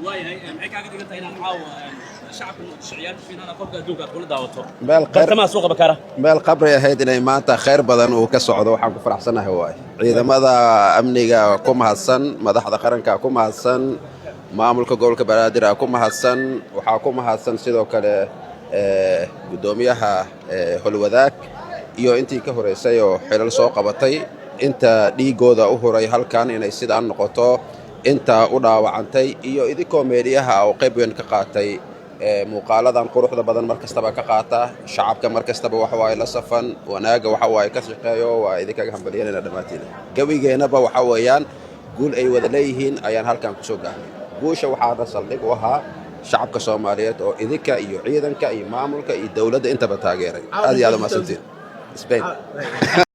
Waayahay, maxay kaaga dhigan tahay inaad caawa shacabka Muqdisho ciyaarta fiinala koobka adduunka aad kula daawato Meel khayr bartamaha suuqa Bakaara? Meel qabri ahayd inay maanta khayr badan uu ka socdo, waxaan ku faraxsanahay waay. Ciidamada amniga ku mahadsan, madaxda qaranka ku mahadsan, maamulka gobolka Banaadir ku mahadsan, waxaa ku mahadsan sidoo kale guddoomiyaha Holwadaag iyo intii ka horeysay oo xilal soo qabatay, inta dhiigooda u huray halkan inay sidaan noqoto, inta u dhaawacantay, iyo idinkoo meediyaha oo qayb weyn ka qaatay muuqaaladan quruxda badan mar kastaba ka qaata shacabka, mar kastaba waxa waaye la safan wanaagga, waxa waaye ka shaqeeyo. Waa idinkaga hambalyanayna dhammaantiin. Gebigeennaba waxa weeyaan guul ay wada leeyihiin ayaan halkan kusoo gaarnay. Guusha waxaana saldhig u ahaa shacabka Soomaaliyeed oo idinka iyo ciidanka iyo maamulka iyo dowladda intaba taageeray. Aad iyo aad umahadsantiin. Spain.